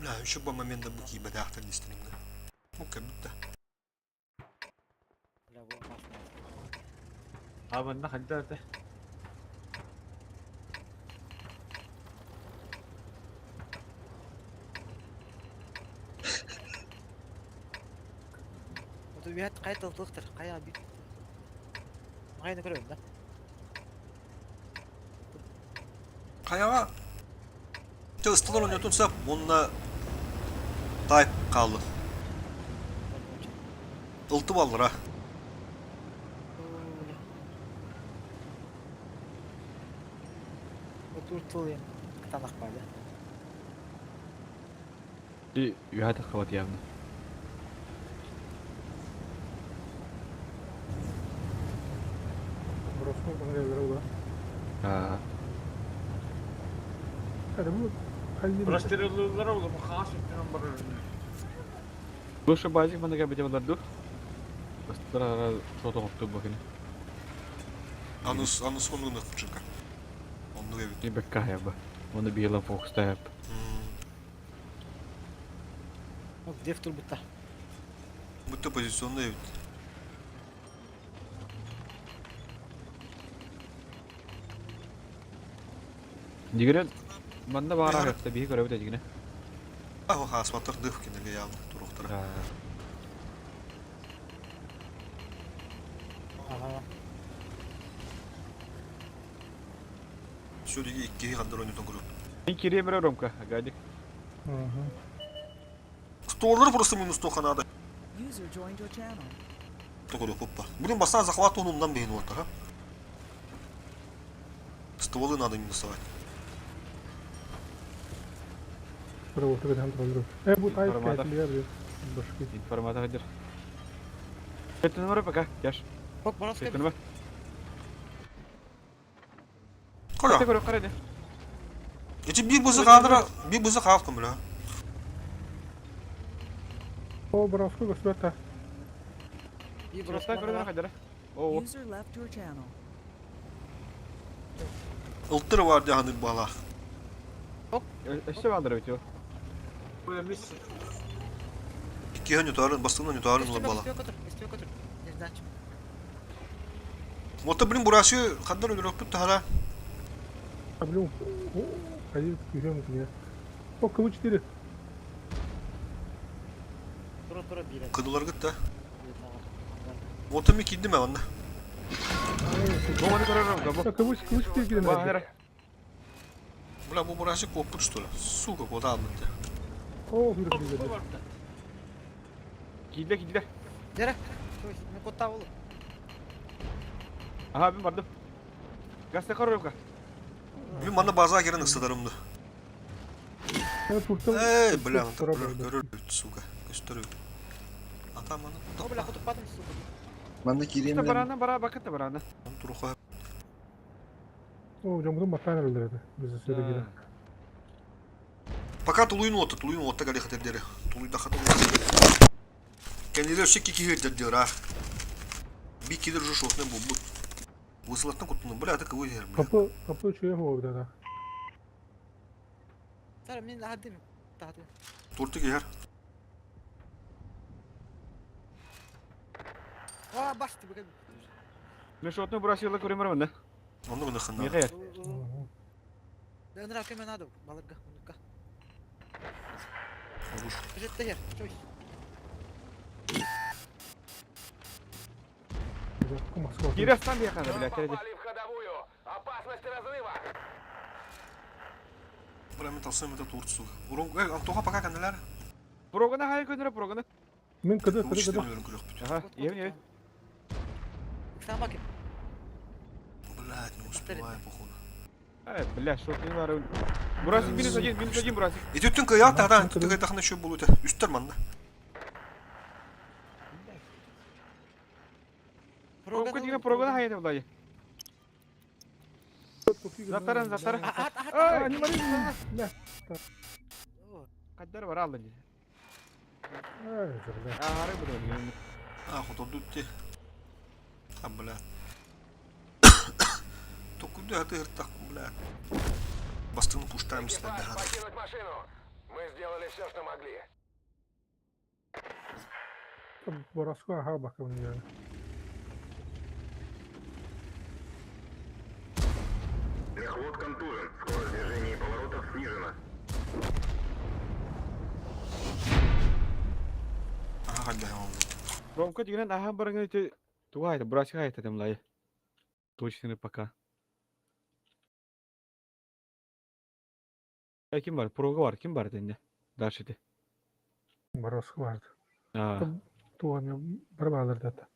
Бля, еще бы момент бу киибэтээхтэр дистримҥэ. Ну, как будто. Бля, бу опасно. А манна ханта это? Вот үһэт хайа тылтылыктар, хайа бит. Хайаны көрөбүн да. Хайаҕа Чэ ысталар оонньоотун сөп уонна тайп хаалла. Ылты баллара. Кытанах баада. И үһэ таххабат явно. Броском ыңгайлар Аа. Простреллылар oğlum хаас үттүнэн барар. Бу базик манна кэбите балар ду. Бастар сото хопту бакын. Анус анус оннук кучука. Оннук эбит. Не бекка ба. Оны била фокста хап. Деф турбутта. Будто позиционный эбит. Дигерен манна баара хапта биһи көрөбүт дигине. Аһо хаасматтар дых кинилерге явно туруктара. Ага. Все диги иккиһи хандар ойнотон көрүп. Мен кириэмere Ромка, гадик. Столлар просто минус тоха надо. User joined your channel. Тоқыры поппа. Блин, бастан захват онундан бейін олар, а? Стволы надо минусовать. Информата хадир. Это номер пока, яш. Хок, броска. Это номер. Коля. Это көрө карады. Эти бир бызы кадра, бир бызы калкым, бля. О, Боровской государство. И Просто броска. көрө хадир. О, User left your channel. Ылтыр бар дияны бала. өссө баалар бит. Икки нютарын, бастыгын нютарын улар бала. Мота блин бурасы хандар өлөрөкпүт тахара. А, блин, один күрем мне. О, КВ-4. Тура тура бирет. Кыдылар гытта. Мота ми киддим онна. Бу маны көрө Ромка, бу. КВ-4 кидем. Баалар. Бля, бу бурасы коппут что ли? Сука, куда алмытты. О, күрем. Кийле кийле. Дere. Мен котта болу. Аха, мен бардым. Гасты көрө Ромка. Блин, мана база керен ысыдарымды. Эй, бля, көрөр, сука. Көстөрү. Ата маны. О, бля, хотуп батым, сука. Манна кирием Барана, бара, бакыт барана. Туруха. О, жомудун батан өлдүрөдү. Биз сөйлө кире. Пока тулуйн отта, тулуйн отта гали хатер Тулуйда хатер. Кенилер шекки кихер дер, а. Би кидер жу шотны бу бу. Высылаттан куттуну, бля, это кого бля. Капы, капы чуя хоо да. Сара, мен адым. Таты. Турты кихер. Ва, башты бүгін. Мен шотны бурасыла көрөмөр мында. Онны гына ханна. Михаил. Да, нра кеме надо, балырга, унука. Оруш. Бежет тегер, чой. Кире стан бияхана, бля, кире. Бля, мен талсым это турт, сука. Урон, эй, Антоха пока каналар. Прогона хай көрө прогона. Мен кыды, кыды, кыды. Аха, ем ем. Сама кем. Блядь, не успеваю, походу. Э, бля, шотны бар. Бурасик минус один, минус один бурасик. И түттүн кыяк тахта, түттүн кыяк тахна еще булут. Үстер манна. Ромка деген прогона хай деп былай. Затаран, затаран. Ат, ат. Ай, Не мори. Каддар бар алды. Ай, бля. Ары буду. А, хотоду те. А, бля. Токуду аты ыртак, бля. Бастыгын пуштаем силер да. Мы сделали все, что могли. Бороску аха бакабын yani. Мехвод контужен. Скорость движения и поворотов снижена. Аха хайда ол. Ромка дигенен аха барыңы ити тугайты, бурачка айта темлай. Точно пока. E kim var? Proga var. Kim var dende? Darşidi. Бороску vardı. Aa. Туган бір балыр дата.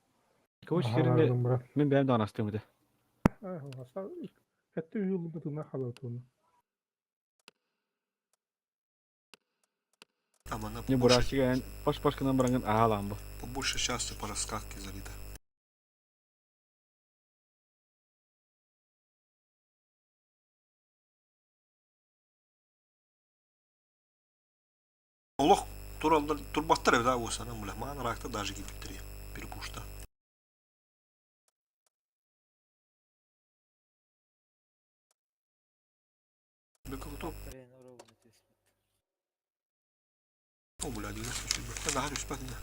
Koç yerinde men benim de anastığımı de. Хәтта юлы бытына халатуны. Амана Не бурачка yani baş başkadan barangın aha lan bu. По большей части по раскатке залито. Олох туралдар турбаттар эбит аа санам бля маан ракта даже кийбиттер перепушта. Бөкө топ. Блин, ровно ты. О, бля, 93 Наһар үспәт инде.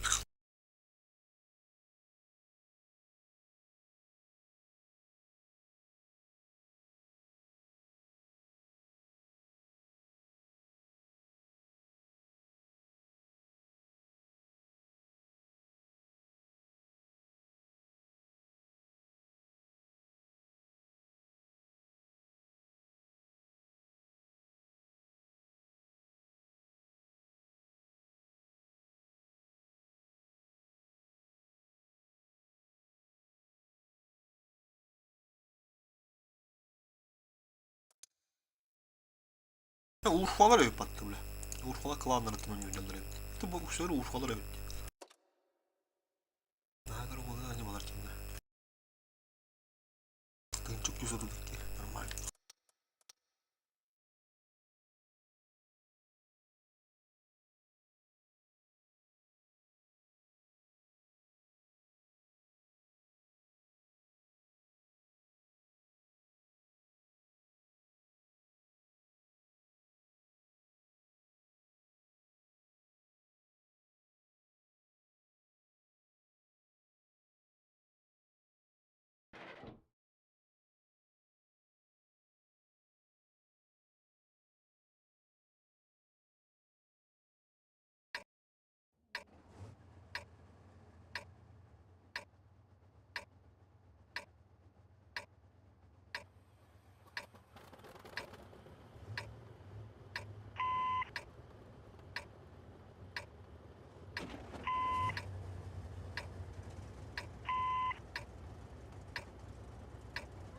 Урфалар эбит батты бля. Урфалар кланнар ттан ойноллор эбит. Это бу үксүлэр урфалар эбит. Наһаа буолла не балар кинде. Тынчык 132 нормально.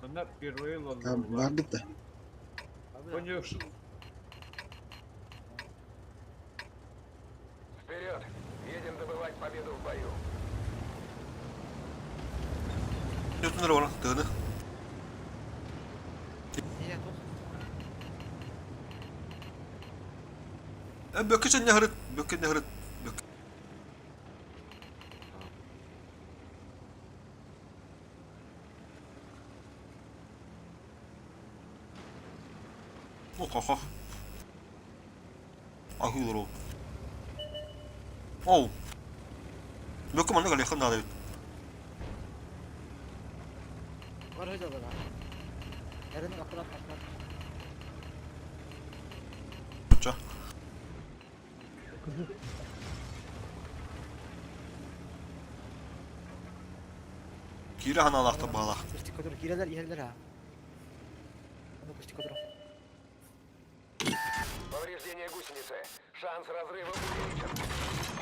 Она впервые Бар бит. Вперед! Едем добывать победу в бою. Нөтүнөр баран тыгыны. Нельзя тут. Бөкө сен нәһәрет, бөкө нәһәрет, бөкө. О, ха-ха. Ахылыр ол. Оу. Бөкө манна галехан надо бит. Бар hödө бар. Ярын аппарат аппарат. Ча. Кире ханалахта бала. Кустик отур. Кирелер иһерлер ha. Аны кустик отур. Повреждение гусеницы. Шанс разрыва увеличен.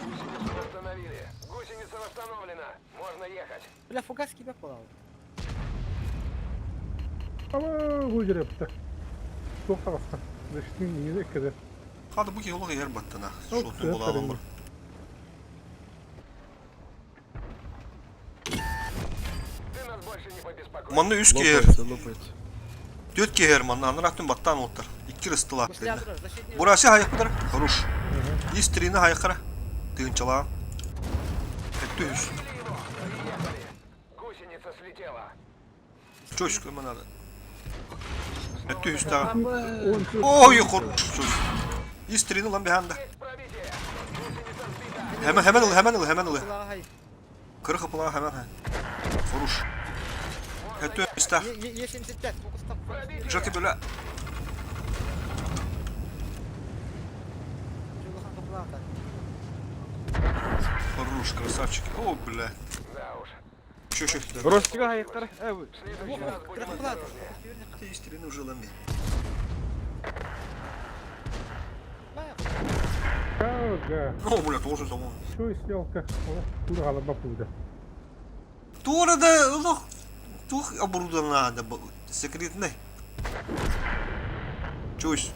Гусеницу восстановили. Гусеница восстановлена. Можно ехать. Бля, фугас кибек буолар. Ама бу жерепті. Тоқтағасқа. Зештин неге кеде. Хады бу ки олох ер баттана. Ол Шотун була алам бар. Ты нас больше не побеспокоишь. Манны үс киһер, Лопается, лопается. төрт киһер манна анараттын баттан оттар. Икки рыстыла. Кустик отур. Защитник. Бурасы хайыкпыдар. Хорош. Ис трини хайыккара. Тыынчалаа. Эттү үс. Нашли его. Приехали. Гусеница слетела. Чөш көмө надо. Эттү үс тага. Он Ой, хорош. Чөш. Истрин ылан бэһэн да. Hemen hemen ыл, hemen ыл, hemen ыл. Кыры хапылаға hemen ха. Хорош. Хэттү истах. Е75, фокустап. Жаки бөлә. Хорош, красавчик. О, бля. Еще, еще. Ростига хайыктар. Э, Ты истрин уже лами. Ага. О, бля, тоже замон. Что съелка? Кура бапуда. Тура да, лох. Тух оборудована надо, секретный. Чусь.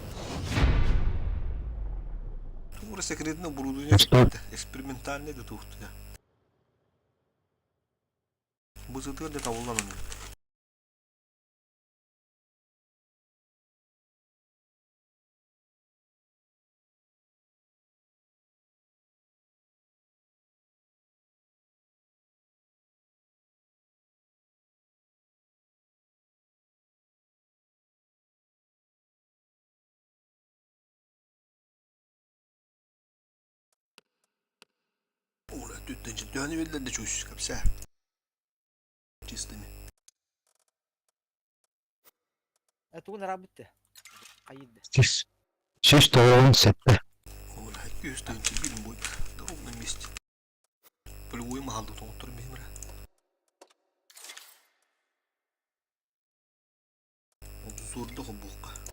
Тура секретное оборудование какое-то. Экспериментальное да тух. Бу сытыар да табыллан оны. Оля, тут төһөнү биллэр да чусь, капса. Чистыми. Тугун арабытты. Хайыды. Сис тоҕуон сэттэ. Оля, 200 билим будет. На ровном месте. Полевой махалды тоңоттор беймір. Обзорды хобуққа.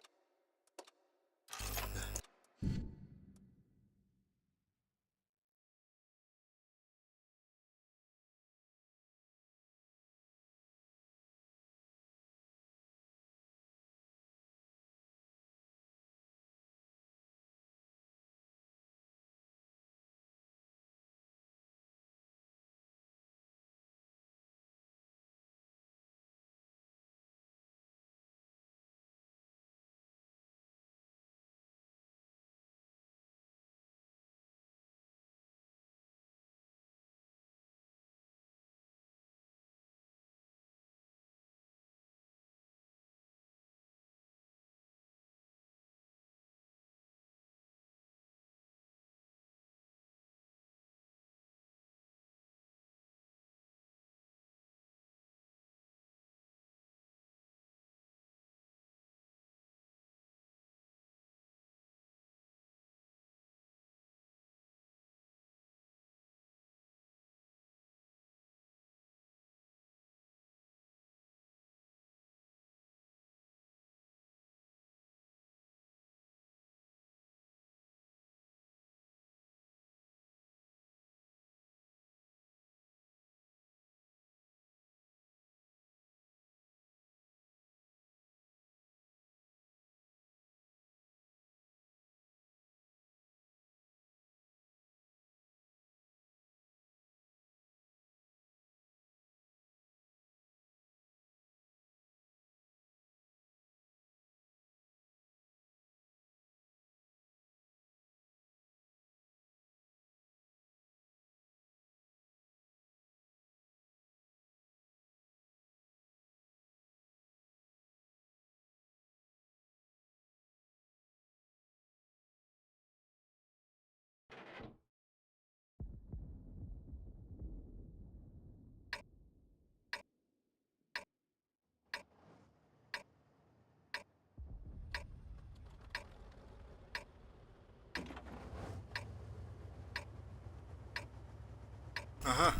Ага.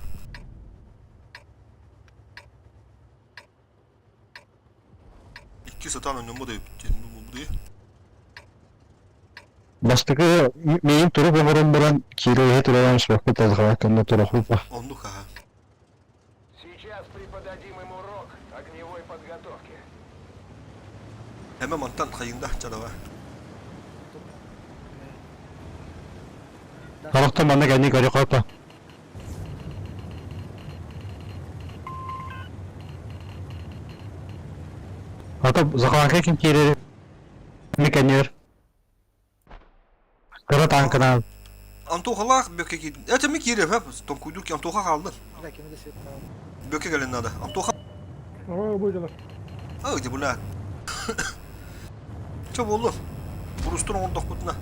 Икки сатан өнөмө деп бу Бастакы миин туруп оҥорон баран киирэ тураран суохпут алҕаҕа кэннэ турахупа. Оннук аха. Сейчас преподадим им урок огневой подготовки. Hemen мантан хайыңда чадава. Халахтан манна кэнни көрө хопа. Ата захаланка ким киирэр мекенер. Кыра танкынан. Антохалаах бөкке ки. Это ми кире хап. Том куйдур ки Антоха қалды. Да, кимде свет. Бөкке келен надо. Антоха. О, бу дьалар. А где бля. Че болду? Бурустун оңдох бутуна.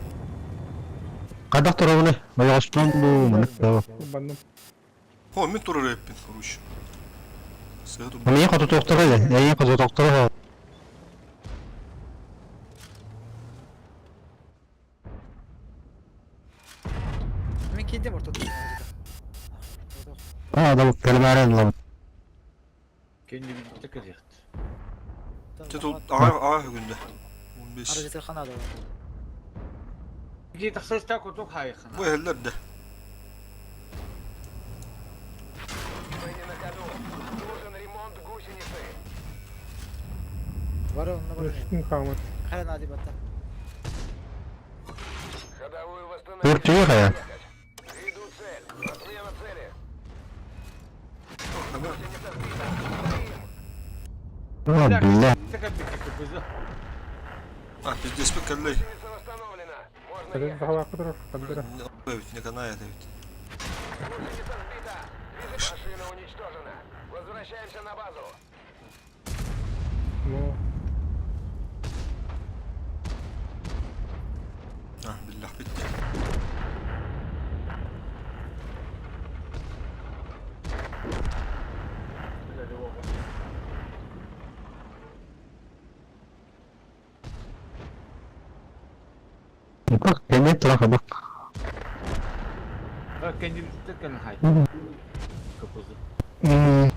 Хайдах турабыный? Ойоҕостон дуу, маннык да. Банным. О, мин турар эппин, короче. Сыа тур. Миин хотутуохтара дэ, эйиин хотутуохтара. Мен киирдим ортотугар. Аа, да кэлимээрэн ылабыт. Кэннибитте кэлиэхт. Те тут аҕай аҕай бүгүндэ. 15. Арыгытыр ханада. Ки тахсыста кутук хайхана. Бу эһэллэр да. Мы не на ходу. Нужен ремонт гусеницы. Бары онно бары. Үстүн хаамат. Хайа нади батта. Ходовую восстановили. Төртүгэ хайа. Веду цель. Смена цели. Гусеница сбита. Стоим. Аа, бля. А, пиздец, кэллэй. Гусеница восстановлена. Можно Кэлин ехать. сахалаахха турар. Хандара. Не канает ведь. Гусеница сбита. Движение. Машина уничтожена. Возвращаемся на базу. Ну, А, биллах bitti. Как кэннин туран хабак. Кэннибитте кэлин хай. Капузы. Мм.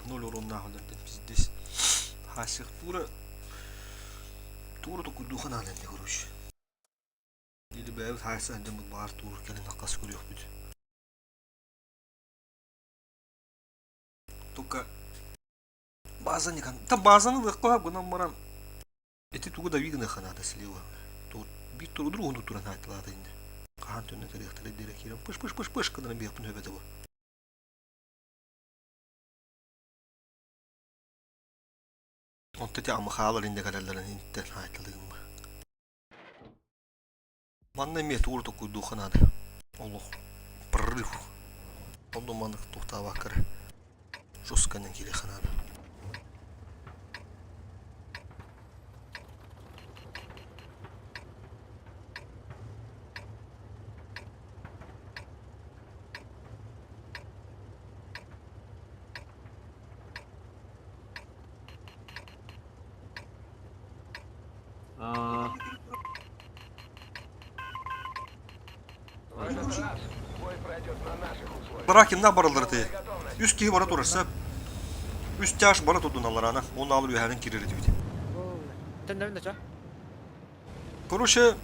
Ноль урон нахуй, пиздец. Хасих тура. Тура такой духа надо, короче. Или бэйбит хайса дьоммут баар туур кэлин хас көрүөхпүт. Только база не кан... Та базаны легко гынан баран. Эти тугу да вигнеха надо слева. Тут бит туру другу туран айтылады инде. Хаан түнне кэлиэхтэрэ диэри киирэн пыш пыш пыш пыш гынан биэхпин өбөтө бу. Онто ти амыхаалар инде кэлэллэрин интен айтылыгым ба. Манна эмиэ тугу токуйдуохха наада. Олох прорыв. Онно маннык туохтаабакка эрэ жестканан киириэххэ наада. Аа, В этот раз бой пройдет на наших условиях. Баракинна бараллар ти. Үс киһи бара турар сөп. Үс тяж бара турдуналлар ана. Оны алыр үһәрин кирер этибит. Төннөбүн да ча. Короче,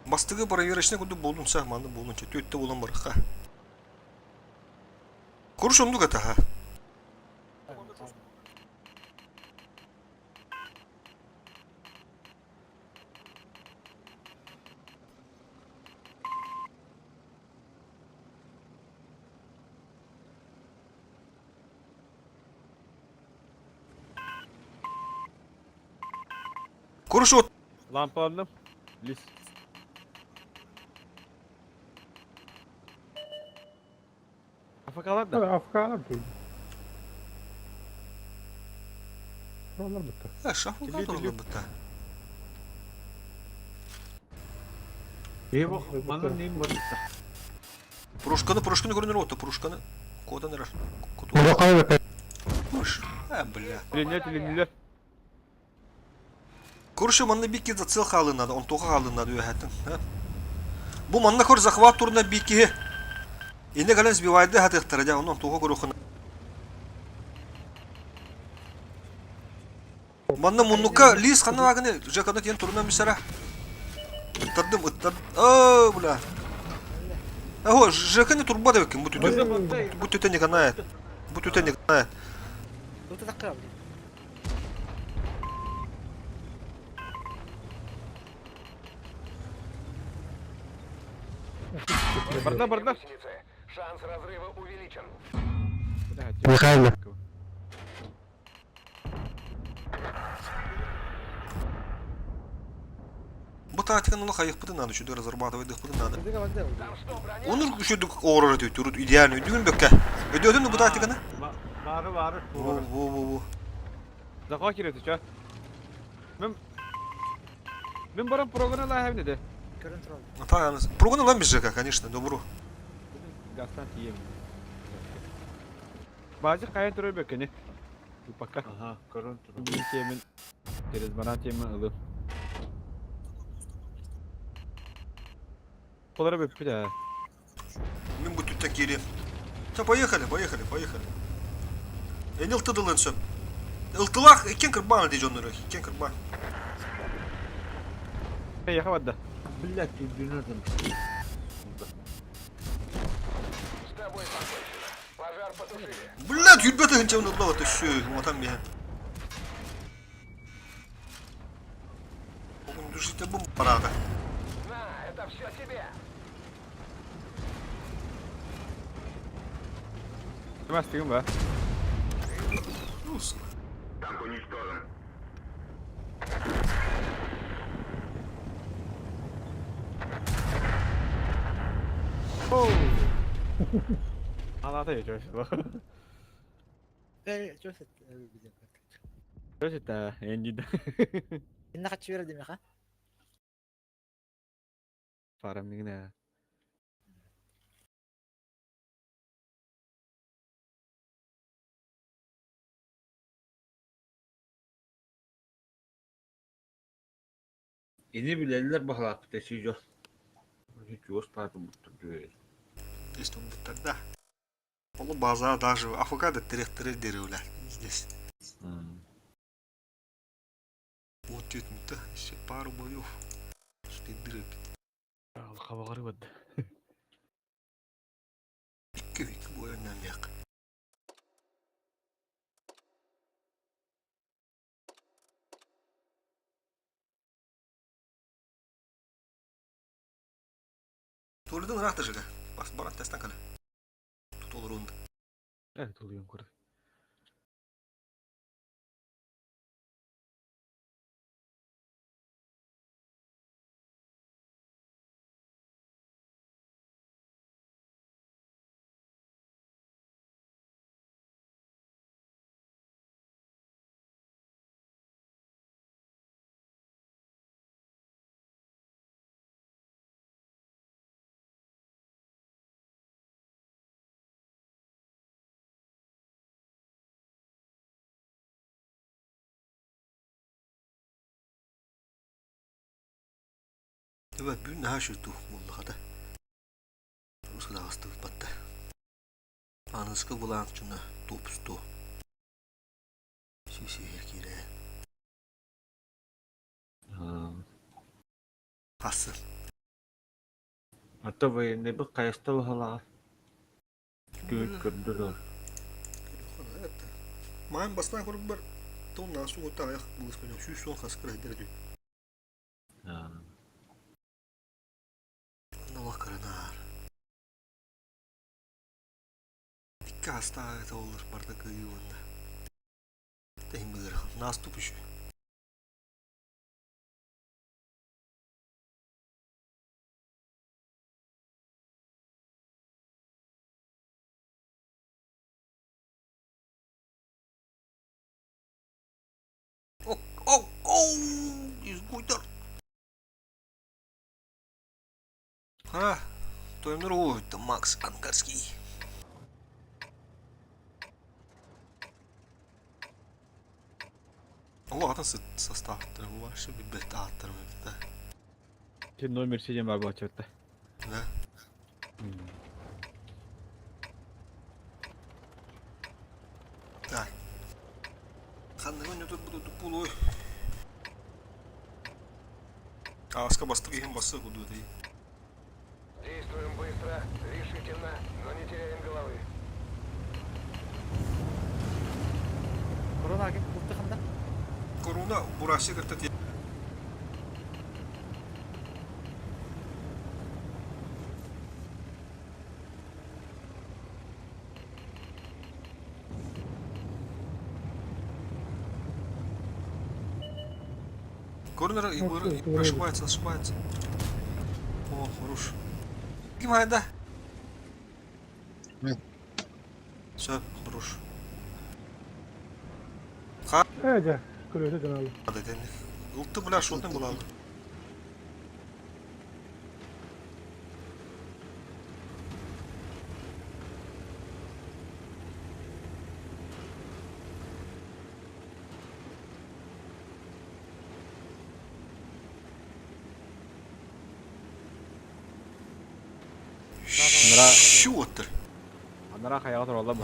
бастыгы проверочный курдук буолун сах манны буолун чэ түөттэ буолан барыхха. Короче, оннук это ха. Короче, вот лампаланным. Лис. Афакалар да. Афкалар дуу. Тураллар бытта. шахмат Тили- тили. быта. Эво, манна ним барыта. Пурушканы, пурушканы көрүнөр отто, пурушканы. Кодан эрер. Куту. Улахан бэкэ. Пуш. А, бля. Тренер, тренерлер. Короче, манна бикки зацел хаалынады, он тоха хаалынады үөһэттэн. Бу манна көр захват турна бикки. Инне кэлэн сбивайды хатыахтара дьэ, онон туха көрүөххүнэ. Манна муннукка лис ханна вагыны, жакана тиэн турунан бисара. Ыттардым, ыттар. Оо, бля. Ого, ЖК не турба эбиккин бу түтэ. Бу түтэ не канает. Бу түтэ не канает. Тут это крабли. Барда, барда. Гусеницы. Шанс разрыва увеличен. Михайло. Бу тактиканы улах айықпытын надо, үшүдө разрабатывать дыхпытын надо. Там что, броня? Оны үшүдө оорор өтү, идеально өйдүгүн бөккэ. Өйдөтүн бу тактиканы? Бары бары. Во, во, во, во. Захва кирет ча. Мен Мен барам программа лаһаб неде. Көрөн турал. Ата, прогоны лам ЖК, конечно, добро. Гастан тием. Базы кайын турар бөккене. Пока. Ага, көрөн тур. Мин темен через баран темен ылып. Колора бөкпү да. Мен бу түттен кири. Все, поехали, поехали, поехали. Эни ылтыдылын сөп. Ылтылах, иккен кырбан дей жоннору, иккен кырбан. Яха бадда. Блядь, үрдүнө С тобой покончено. Пожар потушили. Блядь, юлбет ыгынча унула вот еще, матам бе. Огун душите бум парада. На, это все тебе. Мас тигин ба. Ну, сука. Алата ече. Э, чё это? Э, Чөсөтө, энди. Инна хочу верить меха. Парам нигне. Ини билеллер бахалааппыт эсии Чуос паатым буттур дүө. Здесь он будет тогда. Полубаза даже АФК да деревля здесь. Вот тетмі еще пару боев. Что дыры. Хабагары бадда. Икки икки бой ойнан яқ. Турдun ыраахта жыга. Бас баран тестан кале. Тут olur онда. Э, тулуйон көрдү. Evet, bir nähe şu mullu hada. Ruska da hasta batta. Аныскы булан чуна топ 100. Шише кире. Хасы. Ата военный бу кайста бахалаа. Күт көрдүрөр. Майн бастан көрүп бар. Тон насу ота аяк булыс көйнө. Сүүс сон хасы кыра дерди. Налах каранар. Икки хаста это олар барда кыйы онда. Тахим быгыр. Наступ еще. О, о, о, изгуйтар. А, Тоймнур это Макс Ангарский. Allah атын состав вообще бет аттыр да. Сен номер 7 бар болчу да. Да. Так. Ханныгын өтөт буду тупулуй. Аска бастык иһин басы куду дей. Действуем быстро. потеряем головы. Корона ким култы ханда? Корона бурасы кытта Корнер и Ух ты, ошибается, ошибается. О, хорош. Ким да? Нет. Все, хорош. Эже, көрөтө жаналы. Улты бля шотный була. Щётр. Анара хаяга туралла бу.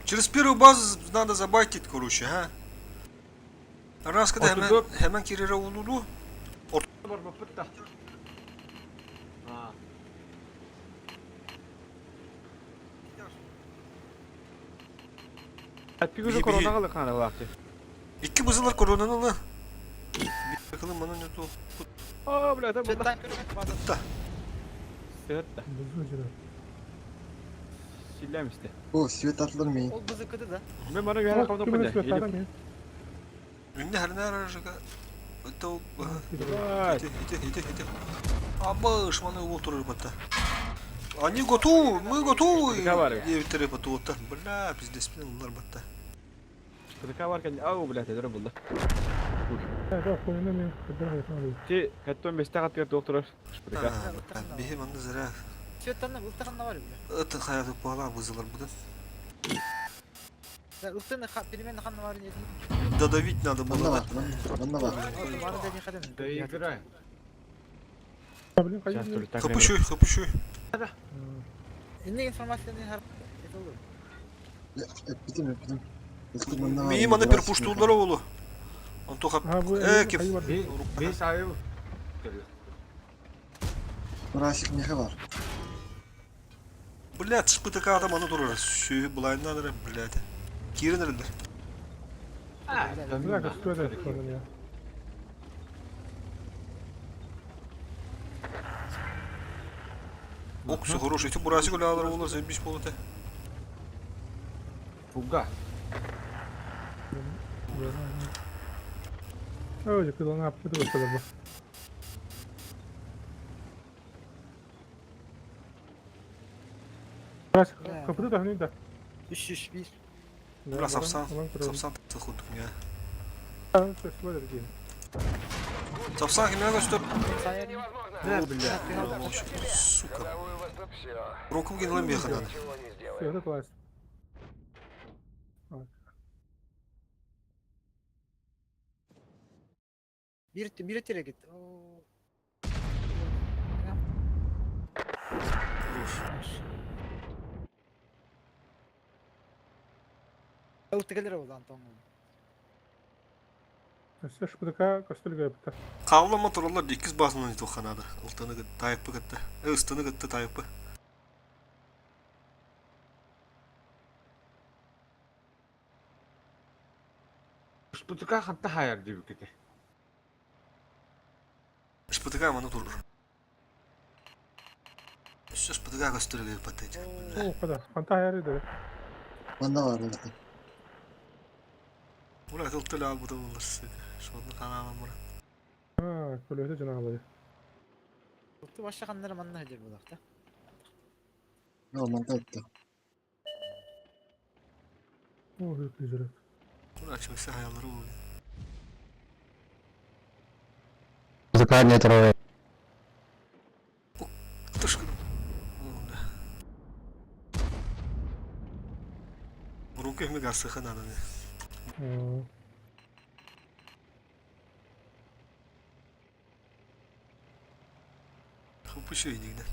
Через первую базу надо забайтить, короче, а? Раз, когда Отурду. hemen, hemen kirere oldu. Бар баппыт да. А, Пигүзө Бии, корона бии. кылы кана вакты. İki bızılır koronanı. Bakalım bana ne to. О, бля, это Чет было. тайм көрөмөт база. Да. Сыт. Бузу жана. Силем исте. О, свет atılır mı? Ол бызы кыды да. Мен бары яра калдым Ким бля. свет атар Ünlü her ne aracıka. Öte Блядь. İti iti iti iti. Абыш, маны oturur бата. Они готовы, мы готовы. Птк бар. Diye bitirir batı otta. Бля, пиздец, bunlar batta. ПТК бар кен. Ау, блядь, это булды. Да, коюна мен кыдыр hayvan. Ти каттон бесте каттыр доктор. ПТК. Бихи манны зря. Чет танна ылтыгында бар бile. Öte hayatı pahalı bızılır buradan. Ылтыны перемен ханна бар не. Додавить надо Bende было. var, bende var. Бары да не хаден. да играй. Блин, Сейчас кайын. только так. Хапыщуй, хапыщуй. Инне информацияны хар. Это olur. Öptüm öptüm. Öptüm bende var. Мимо на перпуштулар олу. Антоха. Ha bu Э, кеп. ayı var. Би бес айыл. Burası ne var? Блядь, шпытыка адам аны турар. Сүйі булайынан ыры, блядь. Кирин ырылар. Bir dakika süre de koyun ya. Оксу хороший. Ти бурасы гулялар олар, зайбиш болуты. Фуга. Öyle kızına yaptı da bu. Burası kapıda da hani da. 3 3 1. Бля, сапсан. Сапсан тахудук меня. Сапсан химия что? Невозможно. Да, бля. Сука. Ходовую восстановить. Все. Руком генлам беха надо. Ничего не сделаем. Bir bir теле гит. Ылтыгылар ол Антон. Кавлама туралар дикиз басынан иту ханада. Ылтыны гыт тайпы гытты. Ыстыны гытты тайпы. ШПТК ханта хаяр дип кете. Шпытыка маны турur. Все шпытыка көстөргө патет. O kadar. Fanta hayal eder. Bende var öptüm. Ура, ылтылы албыда болар. Шоны каналым мура. Ha, kulübede canavarı. Ылты баша ханнары манна хадер булак да. Yok bende öptü. O büyük güzel. Ура, чөксө хаялары болду. Закладня трое. Тышкы. Руки ми гасы хананы. Хупышы идигде.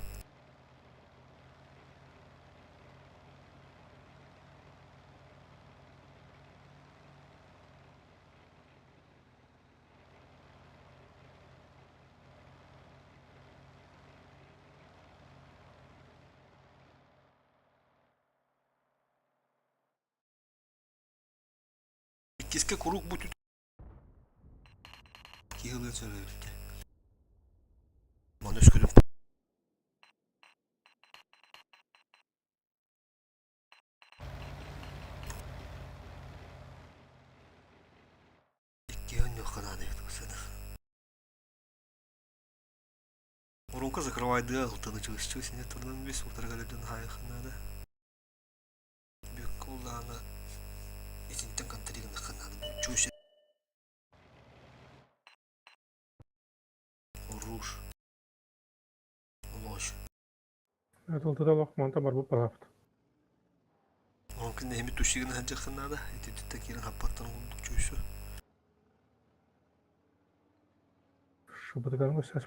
Иккискэ куруук бу Киһи ылыан сөп эбит. Маны өскөтүн Иккиһи онньуохха наада эбит сана. Воронка закрывайдыа алтаны чугасчу сине турнан бис утары кэлэрден хаайыхха наада. Бүөккэ улаана итинтэн контригыныхха наада бу чуус Руш. Лощ. Тылтыта олох манта барбыт барааппыт. Онон кинини тушигын сылдьыахха наада. Итинтиттэн киирэн хаппаттан курдук чуйсу. Шубатыгарын өссө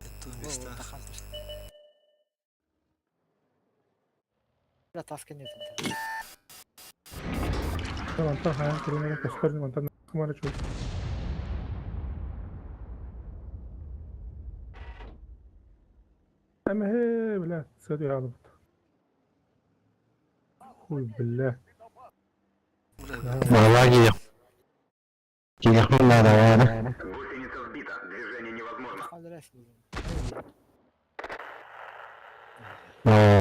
Это места. Тас кэннэ Мантан хайан кэлин көстөр мантан хымара чуй. Эмэһэ бля сыа алыбыт. Хуй бля. Баҕалаах киһиэхпин наадалаары. Гусеница сбита. Движение невозможно. Оо,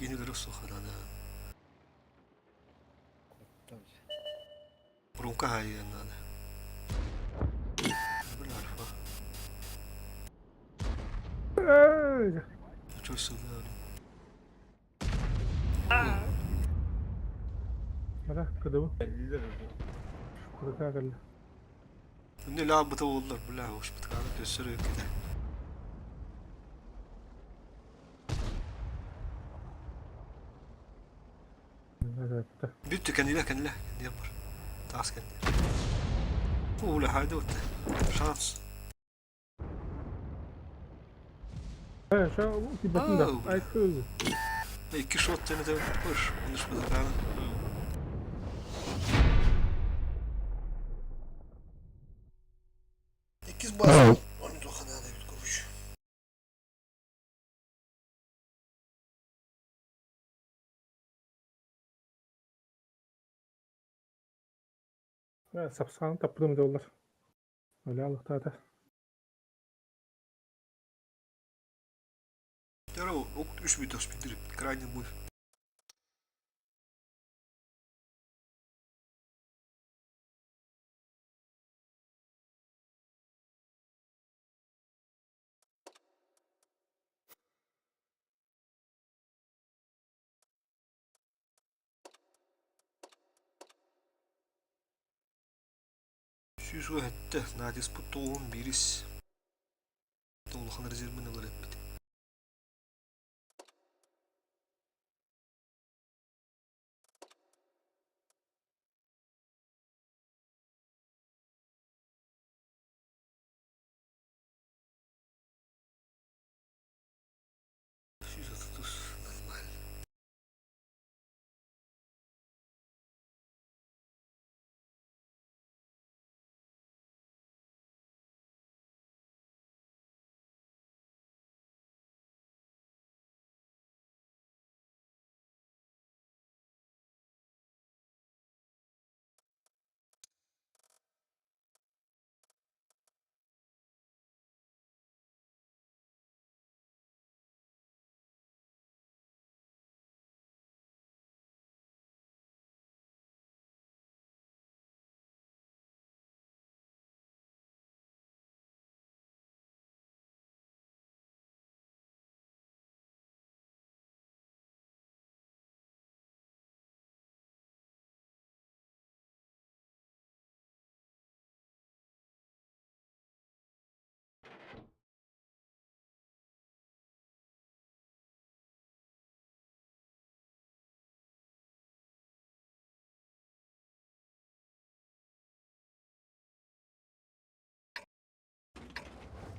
Кинилэри суханана. Румка хайыан надо. Бля, арфа. Эй! Чё сюда? Бара кыдыбы. Курата кэллэ. Мне лабыта оллар, бля, уж подканы төссөр өккеде. Бүттү кэннилэ кэннилэ кэннилэ бар. Таас кэннилэ. Уула хайды утта. Шанс. Э, ша тибатын да. Ай кыз. Икки шот тенете пыш, он уж подаканы. Иккис бас. Оны тохана да бит короче. Э, сапсаан таппытым доллар. Öyle алыктаата. Второго, үш бүтөс бүтүрүп, крайний бой. 107 Надис тоғын бирис. Улахан резервін ылар эппит. 130 нормально.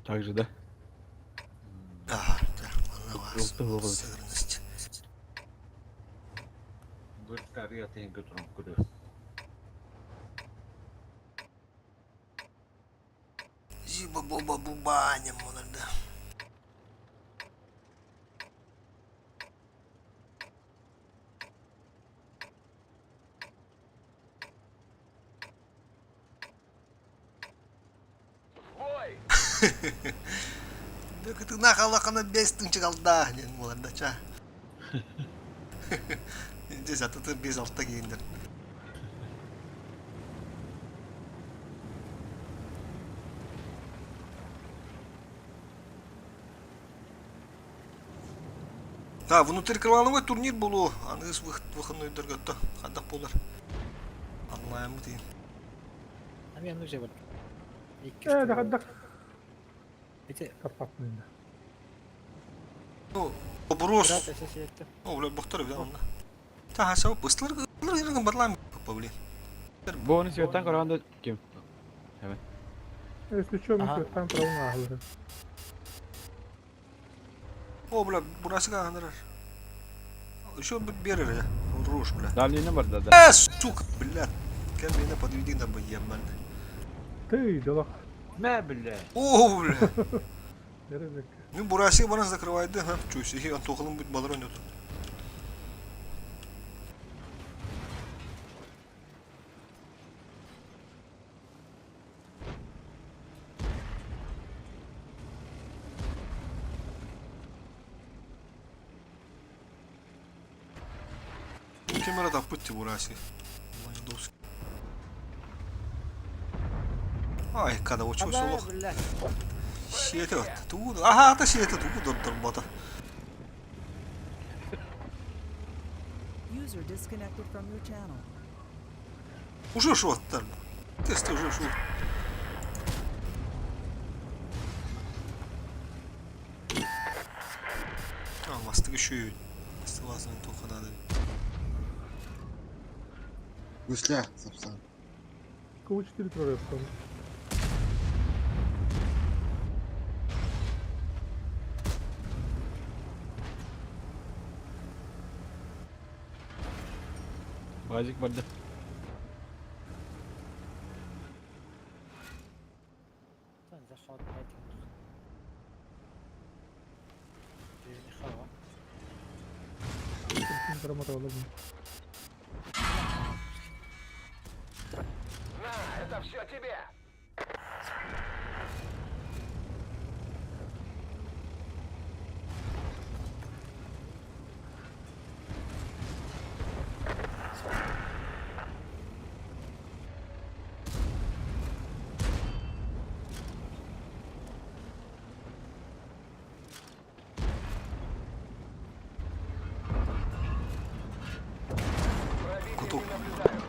Так же, да? Да, да, манна Желтый голубой. сыгранность. Быртария тенге туран көрө. Зиба боба бубаня монарда. Кытына халахана бес тынчыгалда диэн буолар да ча. Дьэ сатытыр бес алта кииндер. Да, внутриклановый турнир буолуо. Аныгыс выходнойдарга то хадах буолар. Онлайн бутин. Ами анну же бар. Э, да хаддах. Ити Таппаппын. Ну, вопрос. брат эсэсиэтте. О, бля, бохтор бля, онна. Та хаса быстылар гын барлам блин. Бу оны светтан караганда ким? Если что, мы Ага. там правым агылыры. О, бля, бурасыга анырар. Еще берер я. Руш, бля. Дальнийне бар да. да. Э, сука, бля. Кем меня подведи на боеман. Ты, делах. Мә, бля. О, бля. Дерезек. Ну, бурасы бана закрывает, да, чуси, он тухлым будет балрон тут. Кемера да пытты бураси. Ландовский. Ай, когда очень солох. Бля. Сиэти от. Тугу. Аха, ата сиэти тугу дордорбота. User disconnected from your channel. Уже шоттар. Тест уже шо. А, мастык еще и Сылазын тоқынады. Гусля, сапсан. Кого 4 трое в том. Базик бар да. Заход На, это все тебе. Пробитие Куток. не наблюдаю.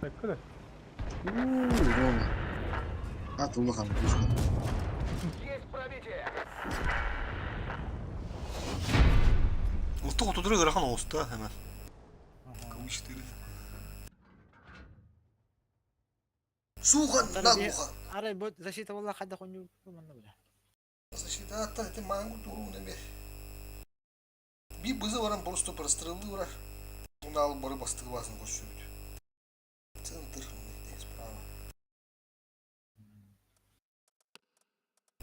Так, куда? Уу, Рома. Ат улахан пушка. Есть пробитие. Ұлттық отудыры ырахан оғыста, hemen. Кого 4. Сухан, наглухо. Арай бу защита буолла хайдах онньуу манна бля. Защита атта, это мангу туру неме. Би бызы баран просто прострелы урар. Унал бары бастығы басын қосып Центр, справа.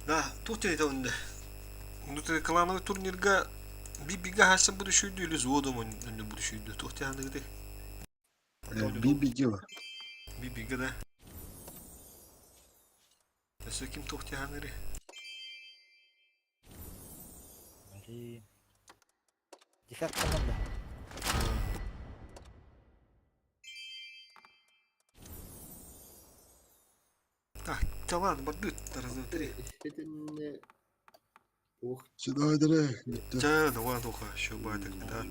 Да, тут я это онда. Внутриклановый турнирга би-бига хасан будущий или зодом он не будущий Тут я где. Би дело. Би-бига да. Өсө ким тухтяханыри? Блин. Десятка команда. Так, талант бардыт, раз, два, три. Сюда дыры. Ча, давай тоха, еще байтак, да.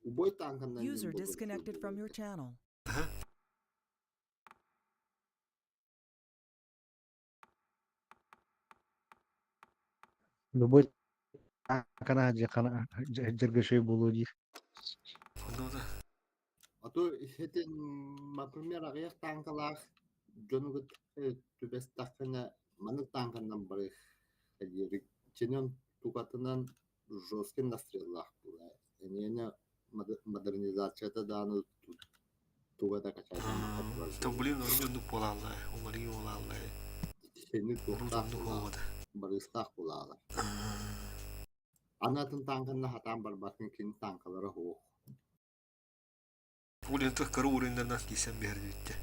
User disconnected from your channel. Ага. Любой қана қана жергешей болу дейік. Онда да. А то это, например, аҕыйах тааҥкалаах дьону түбэстэххинэ маннык тааҥканан барыах диэри чинэн тукатынан жесткий настреллаах буолар. Эниэнэ модернизацията даҕаны туга да То блин, он ну полалла, умари олалла. Сени туохтаах Ну буолаалар, холода. барыыстаах буолаалар. Аны атын тааҥканна хатаан барбаккын кини тааҥкалара суох. Улинтах кыра уровеннарынан киирсэн биһэрдибиттэ.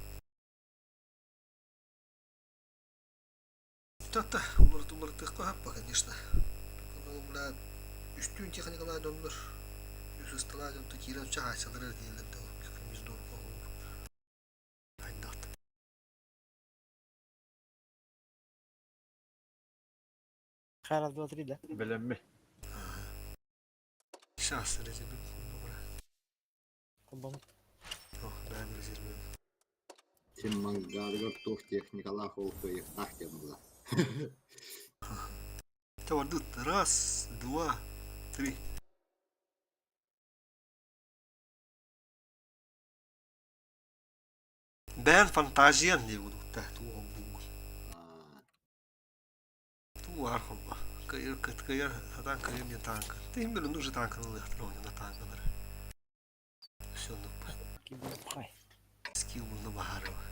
Та-та, уларытылларытыахха хаппа, конечно. Ону, бля, үстүүн техникалаа дьоннор, үс ысталаа дьонто киирэн чаһааччылар эрдиэллэр да, көмүс дорго хайдахт. Раз, два, три, да? Бэлэмми. Сейчас резервим бра. Холбом. О, бэм резервим. Син мангарыгар туох техникалаах ол кыайыахтаах диэн буолар. Тавардыт. Раз, два, три. Бээн фантазиян дии кудукта туох бугун. Туу архомба. Кыйыр кыт кыйыр сатаан кыйыр диэн таанка. Тыһым били нужы таанканы ылыахтар оонньоно таанкалары. Все Киберпхай. Скилл булна баһаарыба.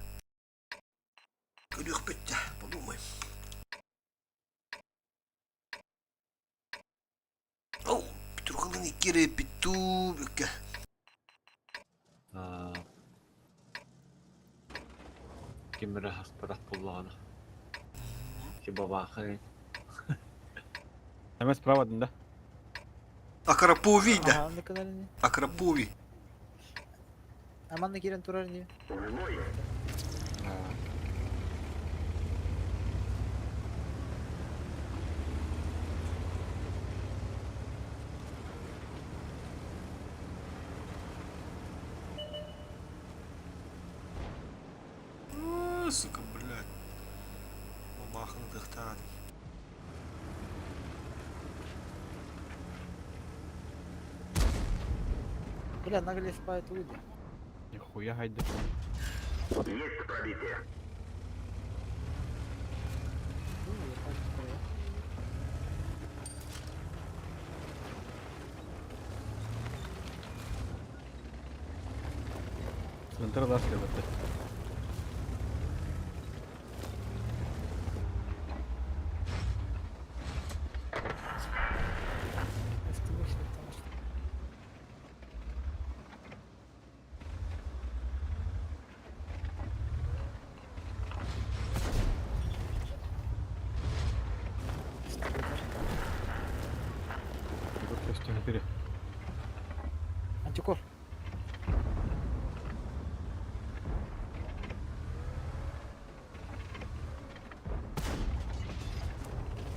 Көрүөхпүт да, подумаем. Оу, Петрухалын икки питтуу бүккэ. Ким эрэ хаспатах буоллаҕына. Ти бабаахай. Эмэ справа да? Акраповий да. Ага, онно кэлэр ини. Акраповий. А манна киирэн турар ини. А, сука, блядь. Бабаханы тыхтаадым. Бля, нагле спает люди. Нихуя хайда. Есть пробитие. Ну, я пойду. Центр ласка бетте. СТВ-шник там что. Тут костюм бери. Антикор.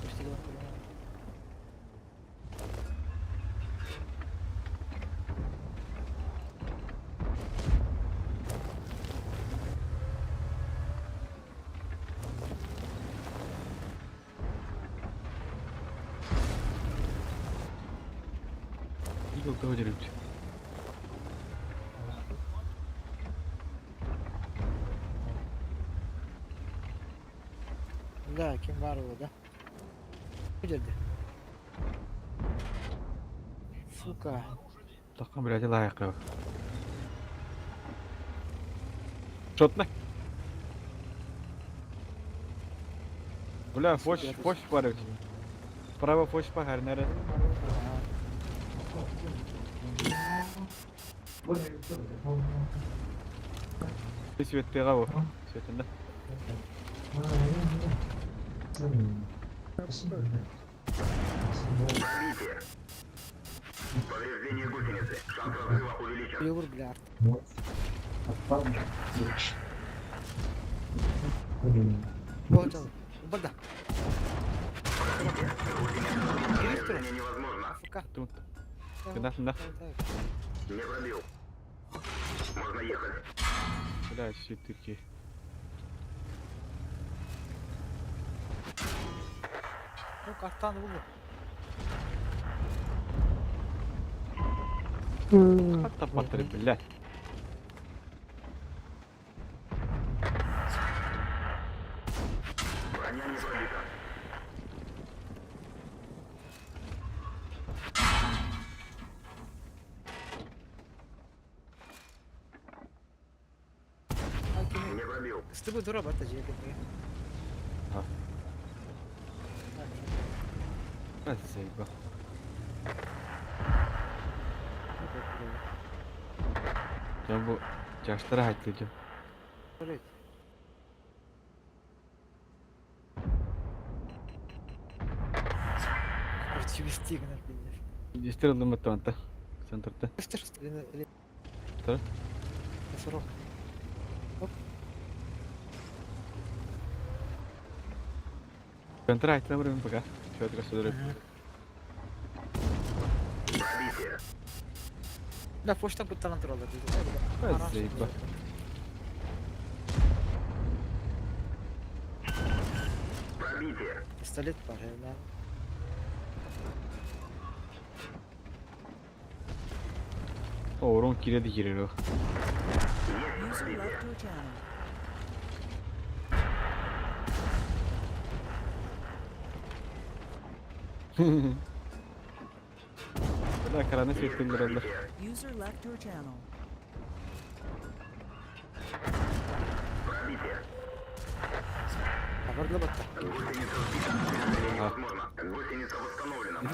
Почти говорю. Игл того деревья. Да, ким бар ол, да? Бу жерде. Сука. Такан блядь лайк. Шотна. Бля, фоч, фоч парить. Справа фоч пахар, наверное. Ты свет ты гаву. Свет да. Пробитие. Повреждение гусеницы. Шанс разрыва увеличен. Йогурт, бля, арт. Вот он. Бада. Движение невозможно. АФК. Тут. Куда, куда? Не пробил. Можно ехать. Бля, все тырки. Ну, картан булду. Хата патри, блядь. Броня не пробита. А, кини. Не пробил. Стыбы дура бата жеге. А. Блядь, заебал. Там бу чаштара хайтты. Блядь. Вести гынар биллэр. Истер ылым маттанта. Центрта. Истер или Та? Сорок. Центр айттым бұрын пока. Четко сюда. Да, почта куттанан туралар дейді. Заеба. Пистолет бар, да. Орон кире де кире. User left your channel. Бля, краны светлендірелер. User left your channel. Хабарлы батта.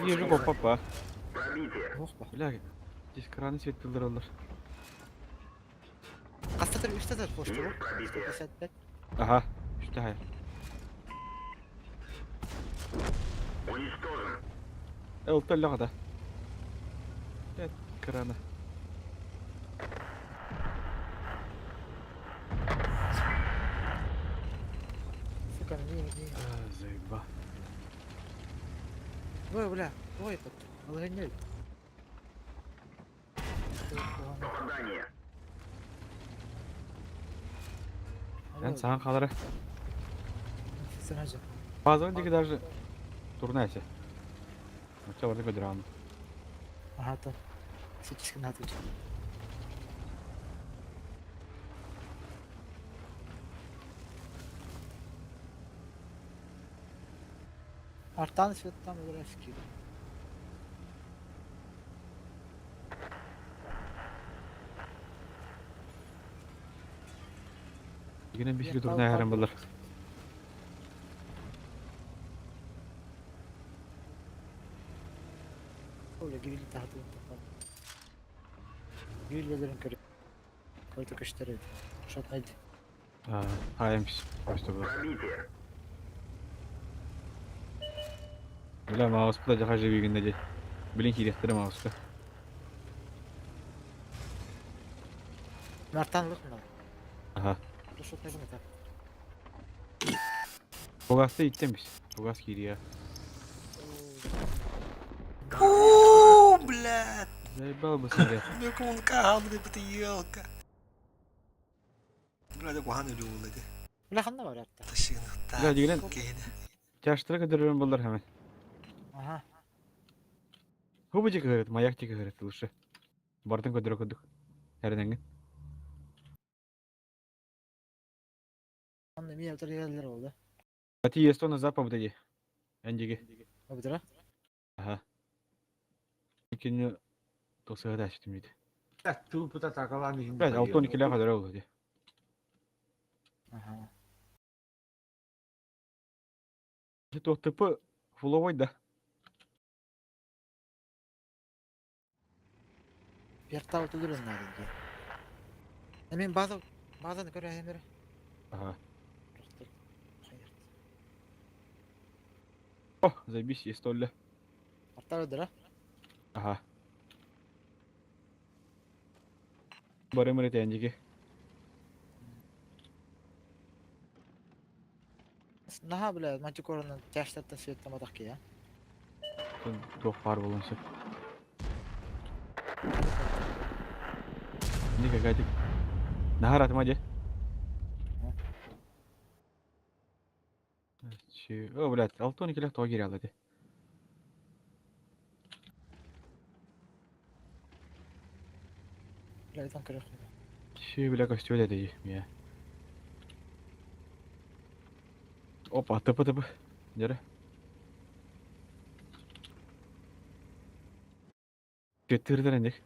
Вижу, папа. Ох, ба. Бля, здесь краны светлендірелер. Қастатыр, үштатыр почта бұл. 155. Ага, что хай. Эл төллөҕө да. Эт краны. Сука, не, не. Заеба. Ой, бля, ой, под. Алгонель. Эн сахан халары. Сразу. Базовый диги даже турнайся. Оча барды көдүрәм. Ага, то. Сейчас надо. Артан свет там графики. Дигенен бишки турнай харам булар. Оля, гриль тахты тапан. Гриллерин көрө. Който көштөрөт. Шот найди. А, хаемс. Просто было. Бля, маус буда жаха жебигинде же. Билин кирехтер мауска. Мартан лык мына. Ага. Шот найди так. Бугасты иттен биз. Бугас кирия. Уу, блядь. Заебал бы сире. Мен каамды бит елка. Бля, куханы люлды. Бля, ханна бар атта. Ташыгыныктар. Бля, дигенен Кейне. чаштыра көдөрөн булар hemen. Ага. Хубы жеке көрөт, маяк жеке көрөт лучше. Бардын көдөрө көдүк. Эрнеңин. Онны мен өтөр болду. Ати есто на запад деди. Эндиги. Обдыра. Ага. Икини тосыга да чтим диди. Тупыта такалан иһин. Блядь, алтон киле кадar oldu ди. Ага. То ТП фуловой да. Бертау түдүрөн надо. Мен база базаны көрө хемер. Ага. О, забись, есть толля. Артар өдөрө. Ага. Барым рет эндиги. Наха бля, мантикорны тяштаттан светтен батак ки, я. Туох бар болон сөп. Ника гатик. Нахар атма де. Чи, о, блядь, алтон келе тоға кире алды. Бля, итан көрө. Чи, бля, костюм деді, мия. Опа, ТП, ТП. Дере. Көттүрдер эндик.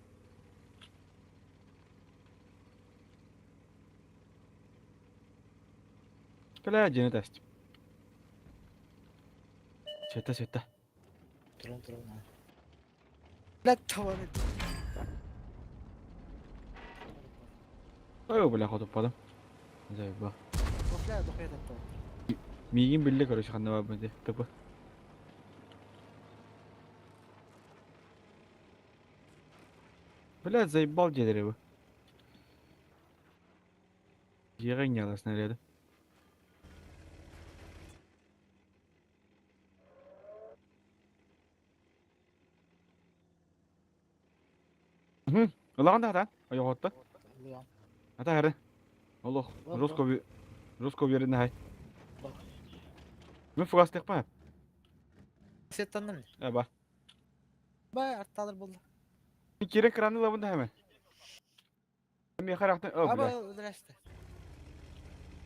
Бля, жени тест. Сетта, сетта. Турун турун. Бля, таваны. Ой, бля, хотуппатым. Заебал. Кофля дохуя таптал. Миигин биллэ, короче, ханна баарбын дии. Тупо. Блядь, заебал дерево. Дьиэҕэ иҥнэҕэ снаряды. Ылаҕын да хатаан, ойоҕоттон. Лыам. Ата хары. Олох, жестко жестко уверенно хай. Мин фугастыахпа. Сеттанным. Аба. Бай арталар болды. Кирен краны ылабын да хэмэ. Миэхэ рахтан, о, Аба бля. здрасте.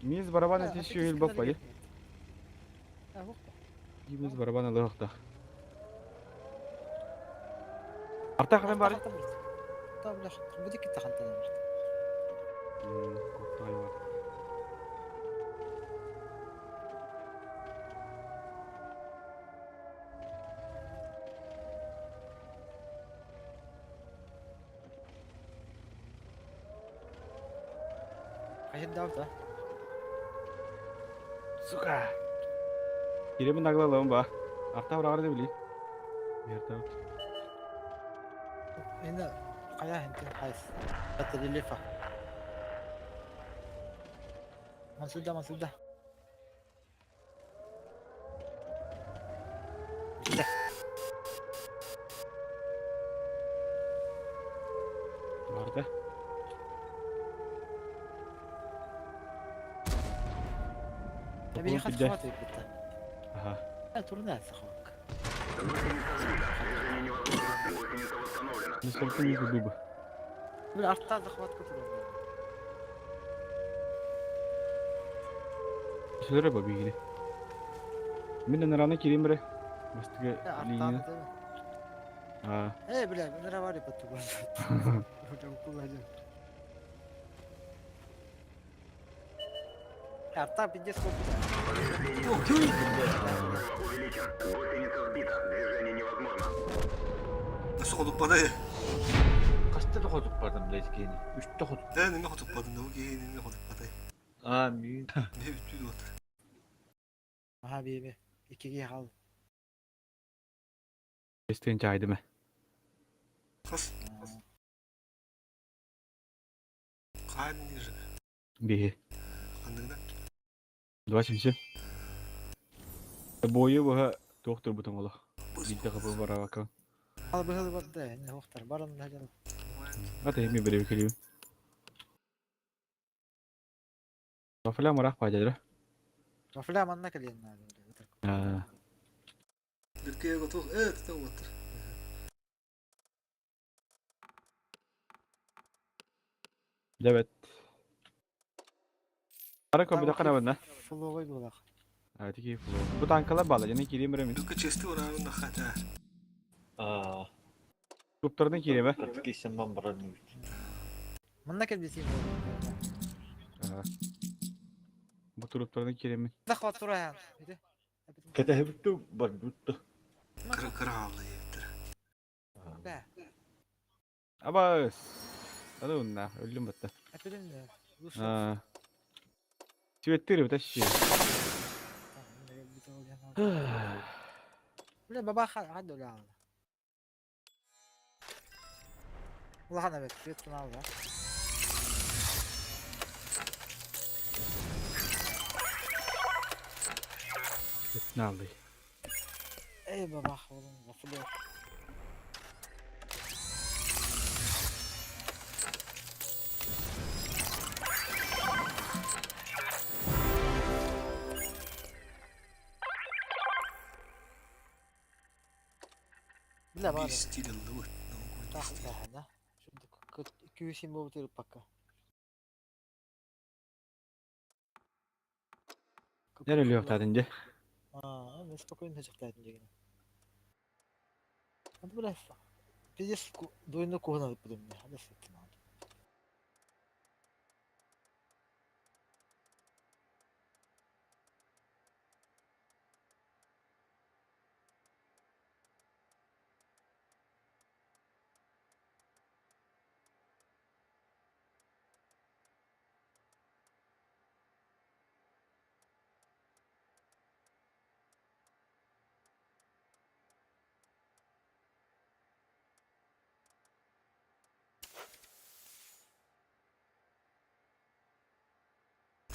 Миз барабан эти сүйел баппа, Миз барабан ылыахтах. Арта хамен бары? Бу дикки тахантан. Қайын да. Сука! Киремин наглалабын ба. Арта бырағар деп били. Берта. Енді қая хентен қайс. Это рельефа. Мансуда, мансуда. Барда. Табиғи хат хватает бітті. Ага. Турна сахвак. Не сколько не дуба. Бля, артта захватка турна. Сөйлөр ба бигини. Мен нараны кирим бре. Бастыгы линия. А. Э, бля, нравари потуган. Арта пиздец сколько. Гусеница сбита. Движение невозможно. Соҕолуппадай. Хаста да хотуппатым блядь киһини. Үстэ хотуп. Ээ, неме хотуппадын, ол киһи неме хотуппатай. Аа, миигин. Бе бүттүү отыр. Аха, бейбе. Икиге хал. Эстен чайдым. Хас. Хаан же. Бихи. Хандыгына. 277. Бойы буха доктор бутун олох. Бидде капы барабака. Ал быһыл барда, не хохтар. Баран да жал. Ата эми береби келиби. Вафля марах пажадра. Вафля манна келен надо. Аа. Бүркеге готов. Э, тата отыр. Evet. Ара кобида канабына. Фуловой булах. А тики бу танкалар бала жана кирем беремин. Бүркө чести орарын да хата. Аа, Туптардан киреме. кисен бан барар Манна кел бисин. Бу туруптардан киреме. Захват тура. Кэтэһэбитту барбутtu. Кыра кыра алды ебиттер. Бә. Абас. Аны унна өлүм батта. Әпелен. Аа. Светтер битащи. Бля, баба хадду ла. Улахан эбит, свет тунал да. Налды. Эй, баба, oğlum, lafı yok. Бля, Bir бар. стиль ыллыбыт. Так, да, да. 207 болу пока. Нәре өлүөх же. А, мен спокойно жактайдым деген. Аны бля. Пиздец, двойной кухня буду мне. Хада сеттим.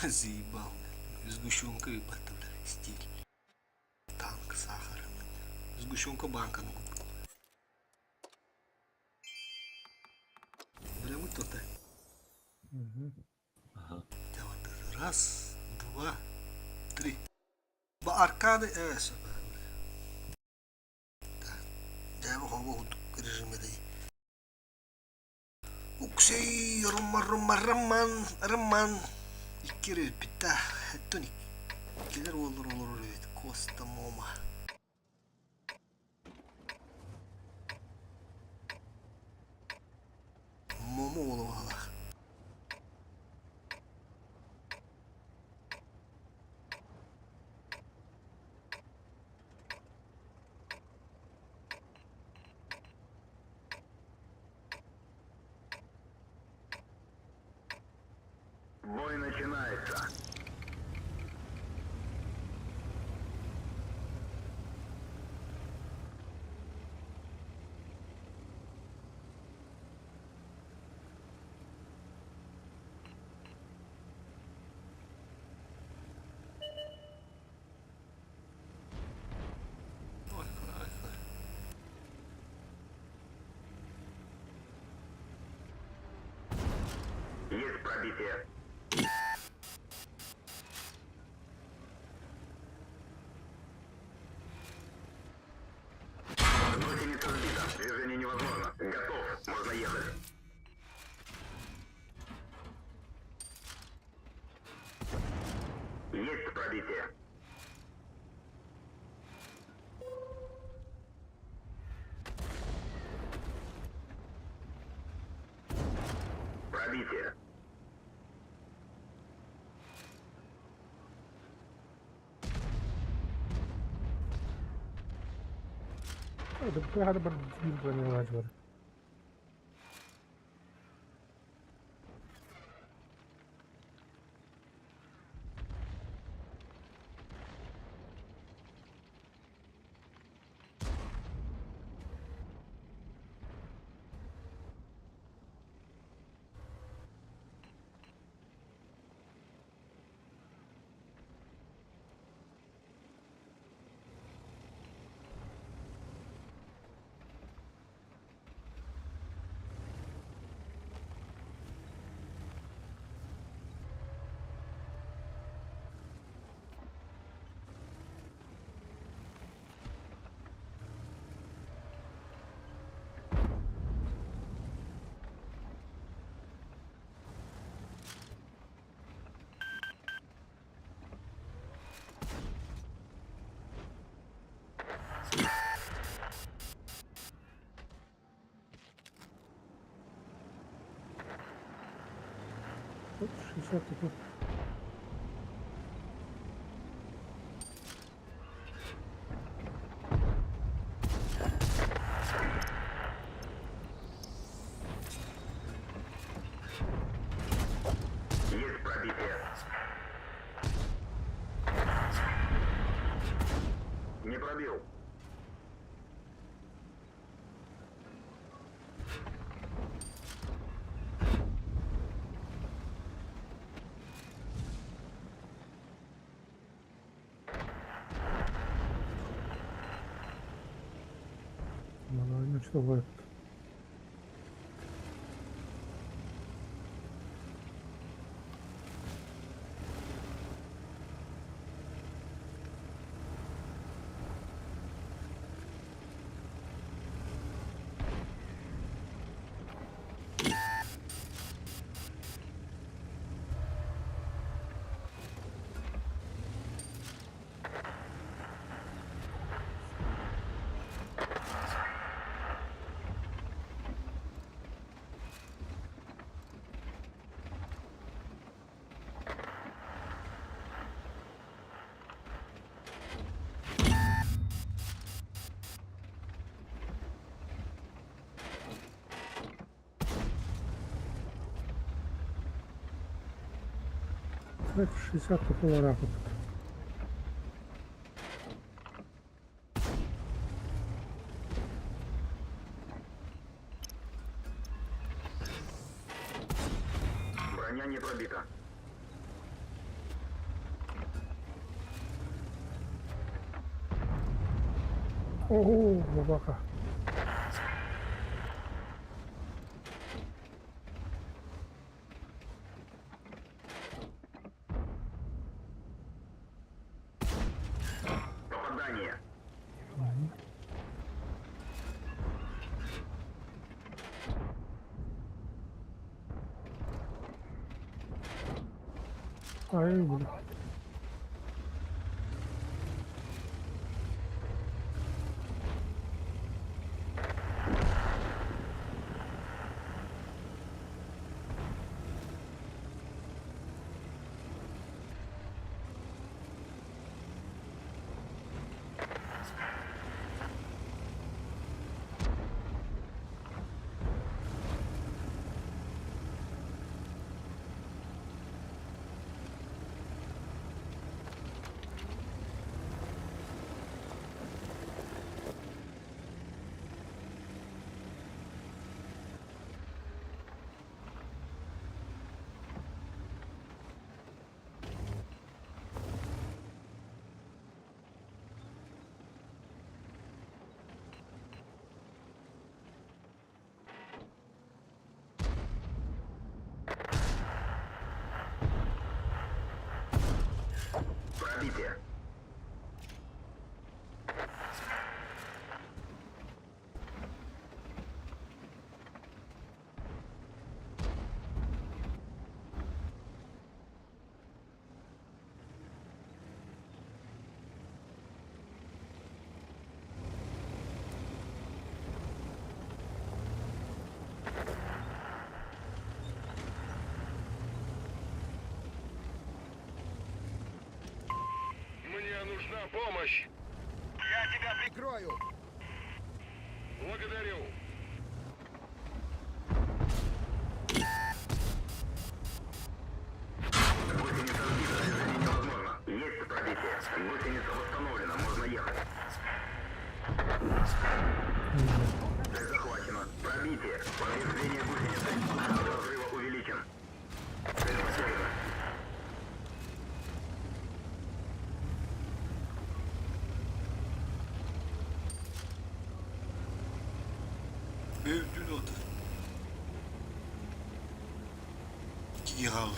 Заебал, бля. Сгущенка ебать, бля, стиль. Танк сахара, бля. Сгущенка банка на губку. Бля, мы то-то. Ага. Давай, раз, два, три. Ба аркады, сюда, бля. Так. Дәбі хобо режиме дей. Уксей, Рома, Рома, Роман, Роман. Икки питта. Тоник. Килер олор олор эбит. Коста Мома. Момо оло балах. Бой начинается. Ой, ой, ой. Есть пробитие. Гусеница сбита. Движение невозможно. Готов. Можно ехать. Есть пробитие. Пробитие. Hadi bir бронировать var. Вот 60 такой. Есть пробитие. Не пробил. Ну, что бывает. Так, 60 такого рапорта. Броня не пробита. Ого, бабака. Ай, бля. Мне нужна помощь. Я тебя прикрою. Благодарю. Öldü oldu. İki kaldı.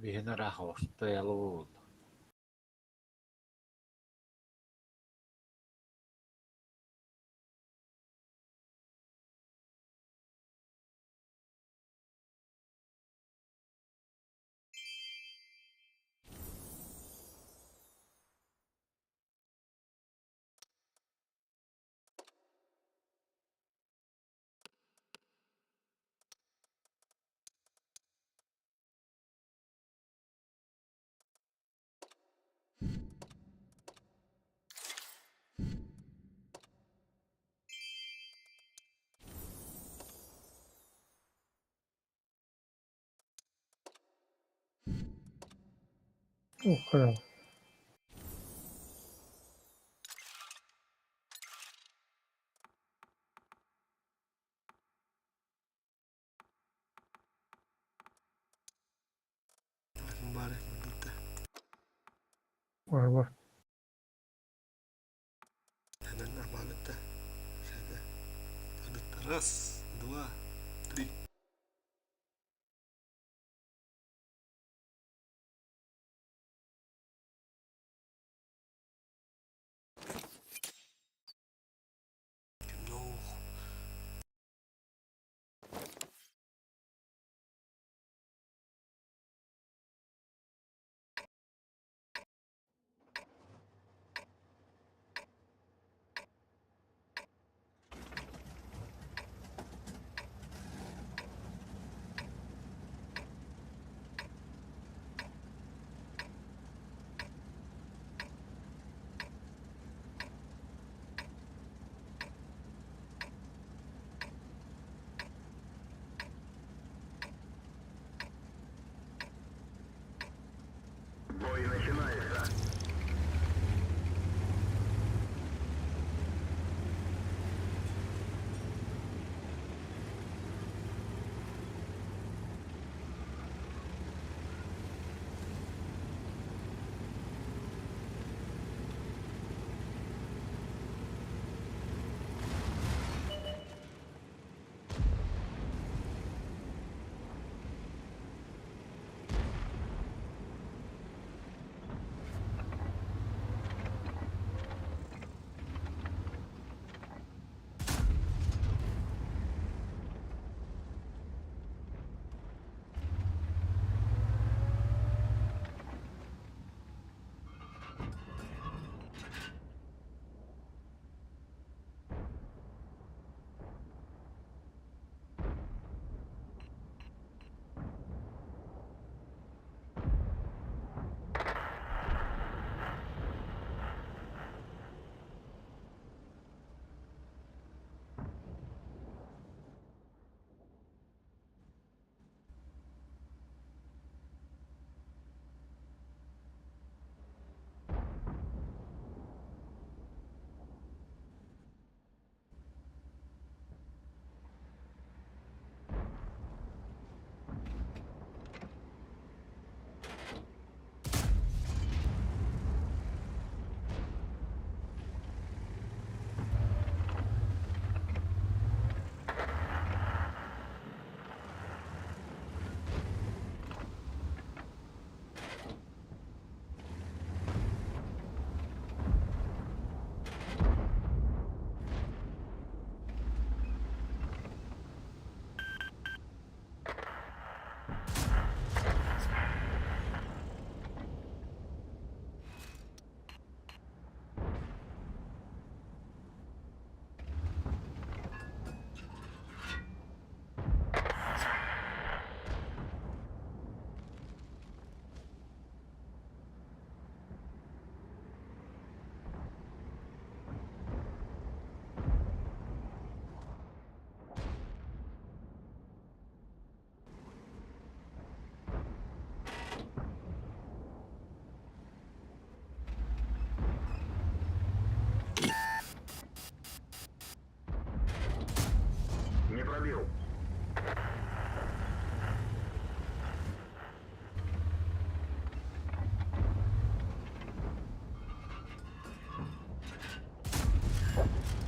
Биһиэнэ ыраах оҕуста буолла. Ох, халява. Bari bitti. Var var. Hemen amanette. Şeyde. Bitti. Раз, два, три. No.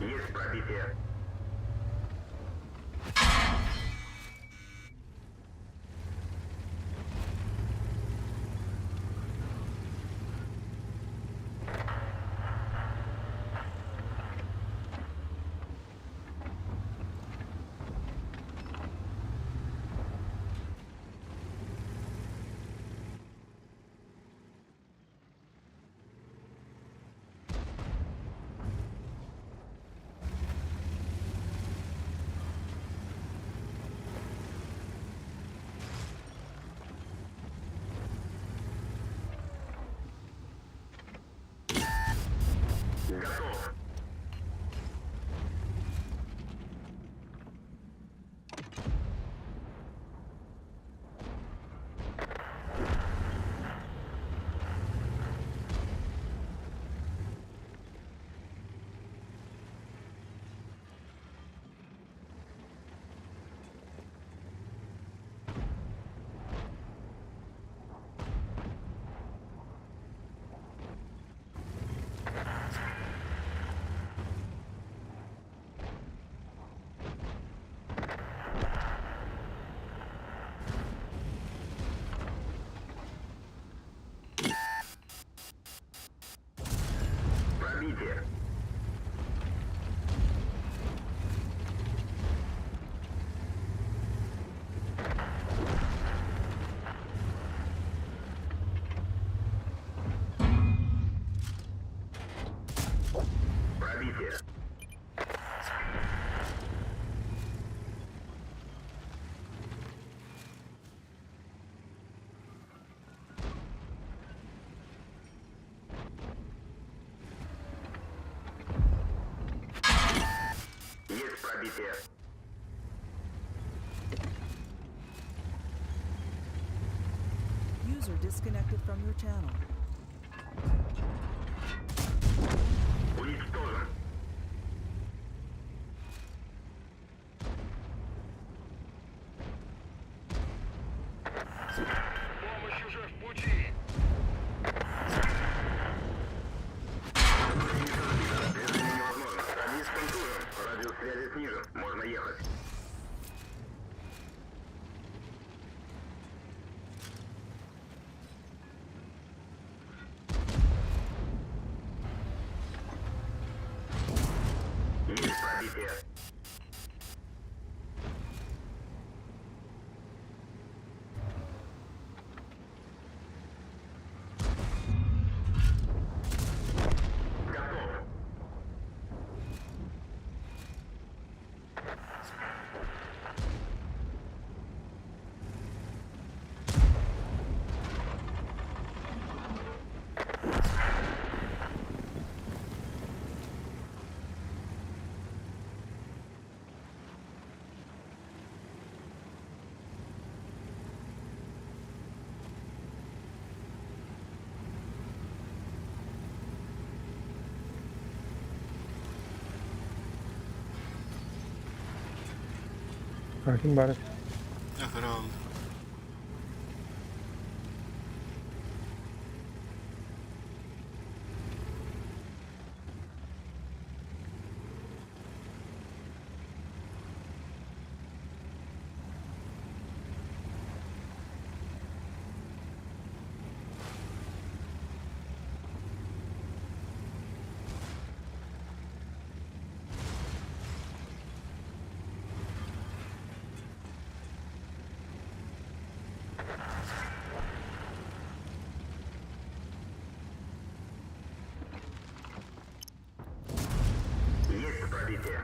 Есть пробитие. Готов. Пробитие. Пробитие. Есть пробитие. User disconnected from your channel. Уничтожен. Помощь уже в пути. Движение невозможно. Радист контужен. Радиус связи снижен. Можно ехать. Есть пробитие. Готов. Ким баар? Охран. Есть пробитие.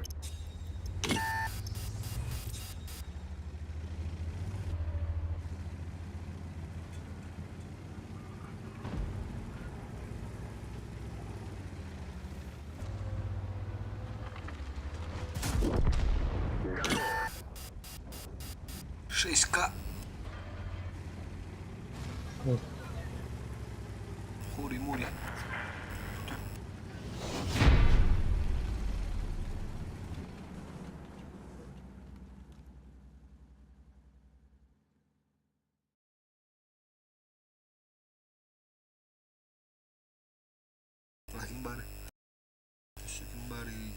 Готов. 6К. Вот. Хури-мури. Ким баар? Өссө ким баарый?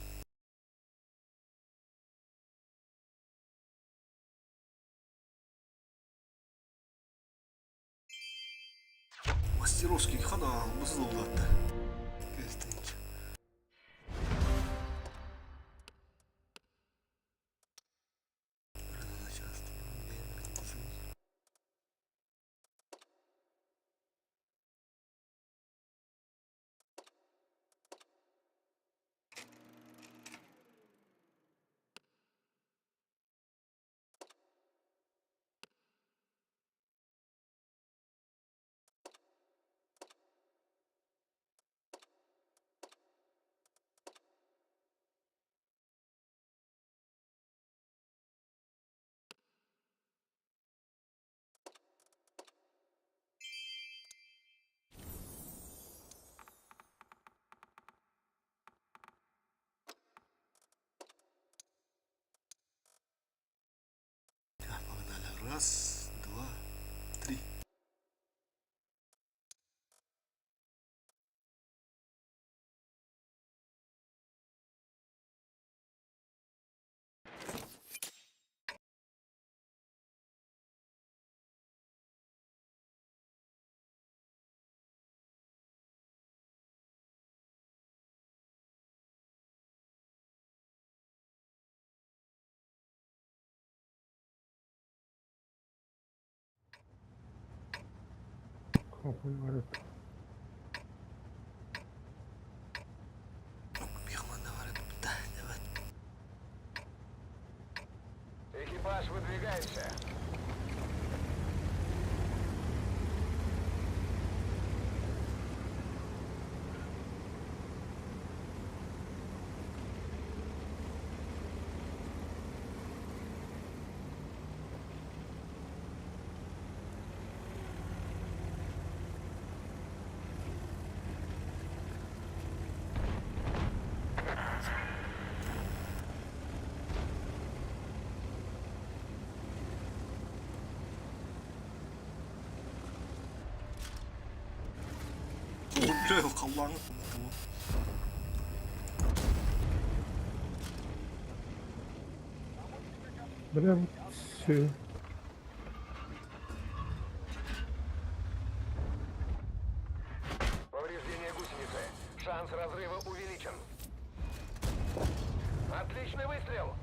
Серовский хана бысыллатты. Кестинч. Погнали. Раз, два, три. Хохуй барыт. Экипаж, выдвигаемся. Бля, халлаң. Бля, вот все. Повреждение гусеницы. Шанс разрыва увеличен. Отличный выстрел!